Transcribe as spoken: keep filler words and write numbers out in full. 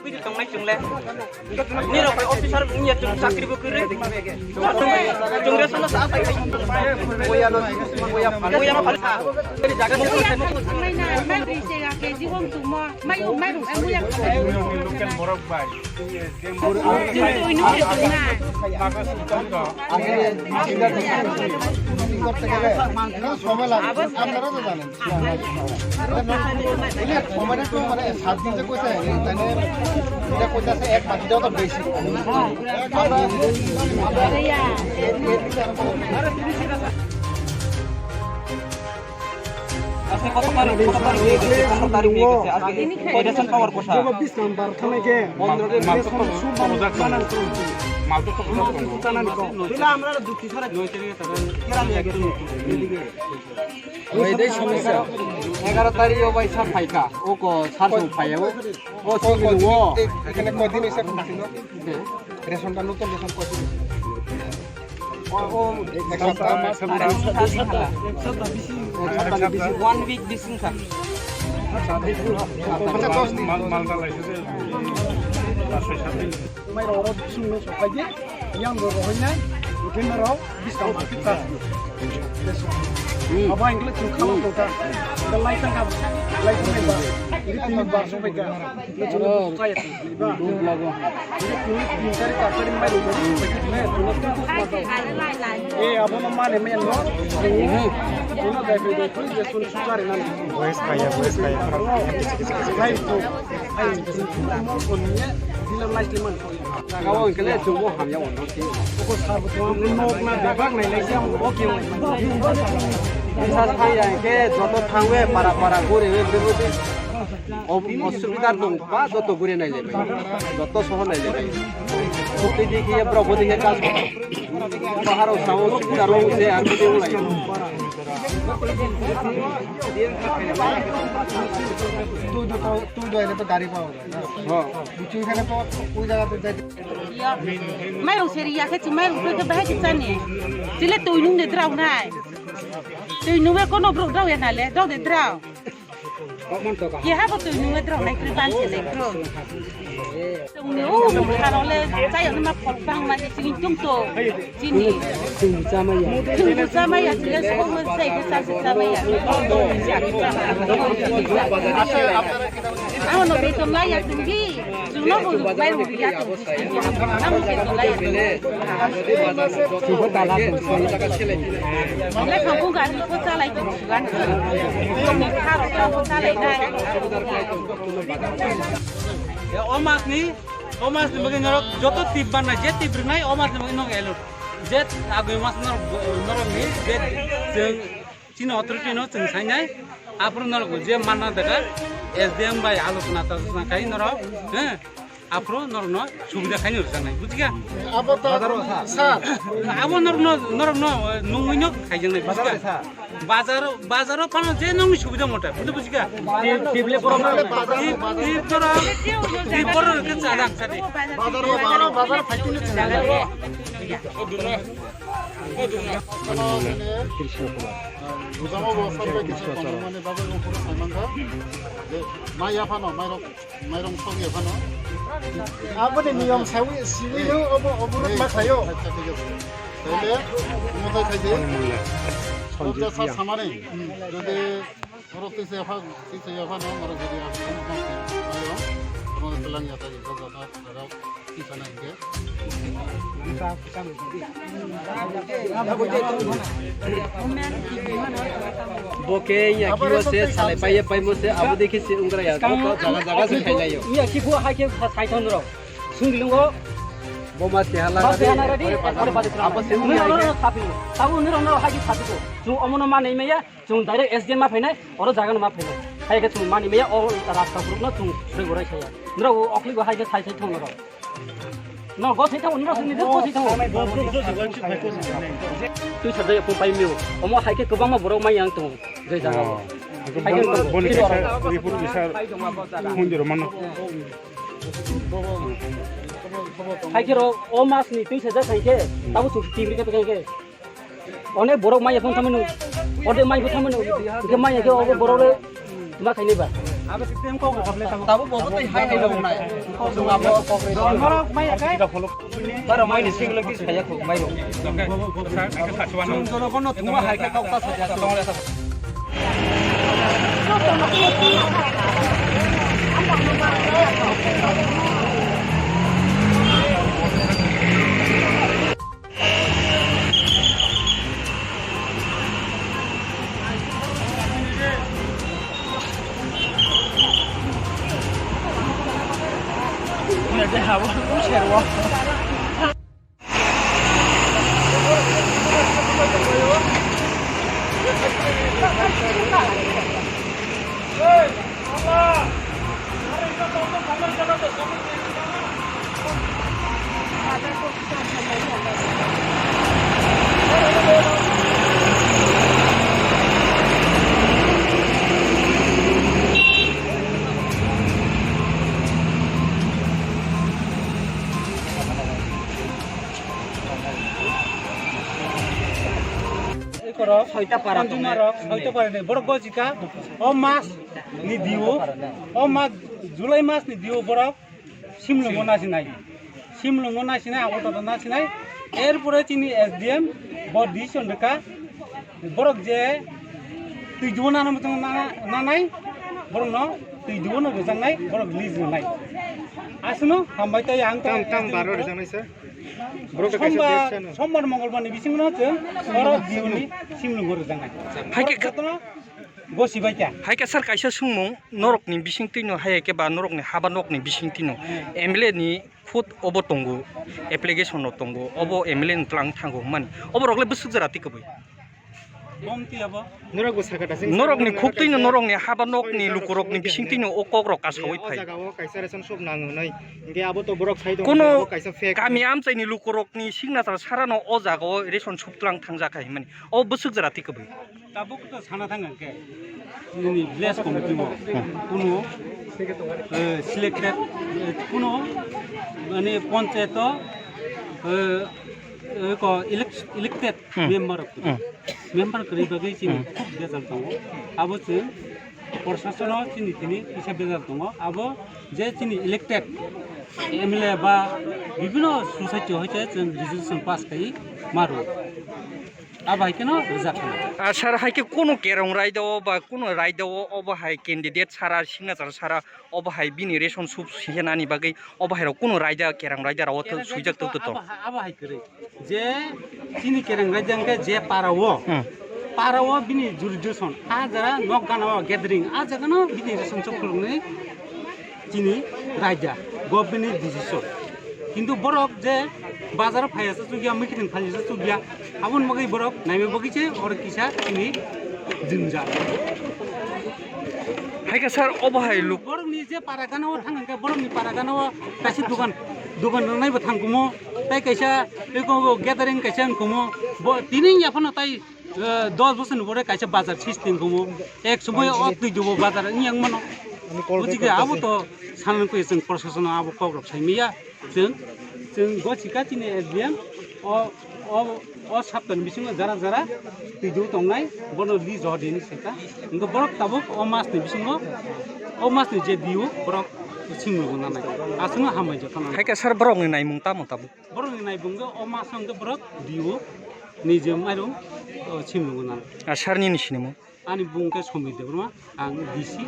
Bini tongnai chwng le. Nirok bai officer wngya chwng chakri bo kwrwi. Chwng re sono sa sai. Boya no, boya, boya no phalsa. Bini jaga no. Local borok bai. সময় লাগে, আপনারা তো জানেন। এটা সময়টা তো মানে সাত দিন যে কইছে, তাহলে এটা কইতাছে এক বাটিটাও তো বেশি। আমরা, আমরা, Aste koto tarik, koto tarik hoye geche? Pondro tarik hoye geche. Ajke koi ration power kosa? Pondro din. Mal to koto, koto jak. Mal to koto jak. Oi, dei somosya. Egaro tarik o bai sar phaikha. O ko sar song phaiya o. O song ni o. এখানে কদিন হইছে? Ration card নতুন ration কদিন হইছে? O, o, ek saptah, ek saptah. Ek saptah bisi. Ek saptah bisi. One week bisi wngkha. Acha, dos din. Mal, mal dalai se. Pas soi sat din. Mai rok oro sung no sokai di. Yang bo rohoi nai. Utin rok bis tam ki tas. Abo ang le chung khala to ta. Da lai tang ka. Lai tang ba. Ini tin bar so ba. Aro dud lago. Voice kaya, voice kaya. Jaga o hwnkhe le chwngbo hamya o nok. Nok na bebak nai lai se ang bo khe. Bwsa thang ya hwnkhe joto thang we para para guri we bebodi. Ob-, osubida tong ba joto guri nai lai bai. Joto soho nai lai bai. Sukti di khe borok bo di khe kaam. Bahar o sao osubida rok se ar bidi ulai. Tu do, tu do, ele to gari pa hoga. Ho. Bichu ekhane to oi jaga to jai. Mairung seri ya khe chi mairung khe bahai khe chani. Chile tui nung de drao nai. Tui nung be kono bro drao ya nale, drao de drao. Kok man to ka. Ye ha bo tui nung be drao nai kri ban se nai kro. Tungni o mukha rok le chai ma phol bang ma chini tung to. Chini. Chini chama ya. Chini chama ya, chini so mo sai ke sa sa chama ya. Ano no beton la ya tung bi. Chwngno bo bai rw ya tung. Ano beton la ya tung. Chubo dala tung. Le khangkung gari ko chalai tung sugan. Ni kharo ko chalai nai. Ya, o mas ni, o mas ni bagwi norok joto tip banna, je tip rwnai, o mas ni bagwi norok elo. Je agwi mas norok, norok ni, je chwng chini authority no chwng sainai, aphuru norok je manna daga, S D M bai alochona talochona khai norok, he, aphuru norok no subida khai norok sanai, bujikha? Abo to, sir. Abo norok no, norok no, nungwi no khai jangnai, bujikha? Bazar, bazar o phano je nongni subida mota, buji, bujikha? Tip, tip le borok. Tip, tip borok, tip borok ke chajak sadi. Bazar o, bazar o, bazar o phai tini chajak. Krishna Kumar. Bujamo bo sarbe kisa kono mane bagwi ufuru saimangkha. Je, mai yaphano, mairok, mairong sok yaphano. Aboni niyom sawi, siwi yo, obo, obo rok ma khayo. Acha, acha, thik ase. Taile, omo tai khaidi. Sanjay Roja sa Priya. Samani. Jodi oro tisa yapha, tisa yaphano, oro jodi ang, ang, ang, ang, oro telang ya tai, roja ta, oro tisa na hingke. Bo khe ya kio se salai pai ya pai mo se abo dekhe se ungra ya. Bo to jaga jaga se khailai yo. Iya ki bo hai khe sai thon ro. Sung dilung go. Bo mas ke hala. Mas ke hala re di. Abo se ungra ya. Sapi. Tabu ni ro no hai ki sapi ko. Sung omono ma nei me ya. Chwng direct S D M ma phainai, oro jaga no ma phainai. Hai khe chwng mani maya o rasta borok no chwng soi borai saya. Nrok o okli go hai khe sai sai thong nrok. No go sai thong nrok ni go sai thong. Twi sa dai pung pai mio. Omo hai khe kwbangma borok mai yang tongo. Je jaga o. Hai khe boni kisa report kisa phone jero mano. Hai khe ro o mas ni twi sa ja sai khe tabo chwng tibri khe phai khe. Onek borok maya phone thamani, ode mai phone thamani, ke maya ke obo borok le ma khaini ba. Tabo bobo tei hai hai lo nai. Borok maya kai. Bara mai ni sing lagi saya ko mai ro. Jono kono thuma hai ka kau ta sa. Ekorok, soita para consumer rok, soita para ni borok gojika, o mas ni dio, o mas, July mas ni dio borok simlungo nasinai, simlungo nasinai, abo toto nasinai, erpore chini S D M bo decision rwkha, borok je twi duo nana muchung nana, nanai, borok no twi duo no rwjaknai, borok release rwnai. Aswkno hambai tei ang tang, tang baro rwjaknai sir. Borok kaisa sombar, date sano. Sombar, mongolbar ni bisingo no chwng oro diuni simlungo rwjaknai. Hai khe borok jotono gosi bai kha. Hai khe sir, kaisa swngmung, norok ni bising twino hai khe ba norok ni haba nok ni bising twino M L A ni khud obo tongo, application rok tongo, obo M L A ni twlang thango hwnmani. Obo rok le bwswk jora twi kwbwi. Bom twi abo. Norok bo sakha ta sing norok ni khuk twi no, kaisa norok ni haba nok ni luku rok ni bising twi no o kok rok kasawi phai. O jaga o kaisa ration shop nang hwnwi. Hinkhe abo to borok sai tong, kuno abo kaisa fake. Kami amchai ni luku rok ni signature sara no o jaga o ration shop twlang thang jak hai hwnmani. O bwswk jora twi kwbwi. Tabuk to sana thang hwnkhe nini village committee o kuno, eh, selected, eh, kuno mane panchayat o, eh, eh, ko elect-, elected hmm. Member rok. Hmm. Member kwrwi bagwi chini hmm. Khub bejal tongo. Abo chwng proshasano chini tini kisa bejal tongo. Abo je chini elected M L A ba bibino society hoite chwng resolution pass khai maru. Abo hai kheno rijak khna. Ah, sir, hai khe kunu kerong raida o ba kunu raida o obo hai candidate sara, signature sara, obo hai bini ration shop sihenani bagwi obo hai rok kunu raida, kerong raida rok o thw-, kerong raida swijak to, tok to, to. Abo ha-, abo hai kwrwi. Je chini kereng raida hwnkhe je para o, hmm. Para o bini jurisdiction, a jara nok gana o gathering, a jaga no bini ration shop khuluknwi chini raida, government ni decision. Kintu borok je bazar o phaiya se chukya, meeting phaiya se chukya, aboni bagwi borok naima bagwi se oro kisa chini jwngjal. Hai khe sir, obo hai luk- borok ni je para gana o thang hwnkhe borok ni para gana o kaisa dukan, dukan rwnai bo thang kumo. Tai kaisa eko gathering kaisa wngkhumu, bo tini yaphano tai, eh, dos bosor ni pore kaisa bazar system wngkhumu. Ek somoi o twi dubo bazar wng yang mano. Bujikhe abo to sanani koi chwng proshasano abo kok rok sai maya. Chwng, chwng go sika chini S D M o, o, o saptani bisingo jara jara twi dubo tongnai bono list o dini sika. Hingke borok tabuk o mas ni bisingo o mas ni je diu borok singni bo nanai. Aswkno hambai jotono. Hai khe sir borok ni naimung tamo tabuk? Borokni naibung khe o maso hwnkhe borok diu niji mairum, o, simrung nang. A sir nini sinimung? Ani bung khe Somir Debbarma, ang D C.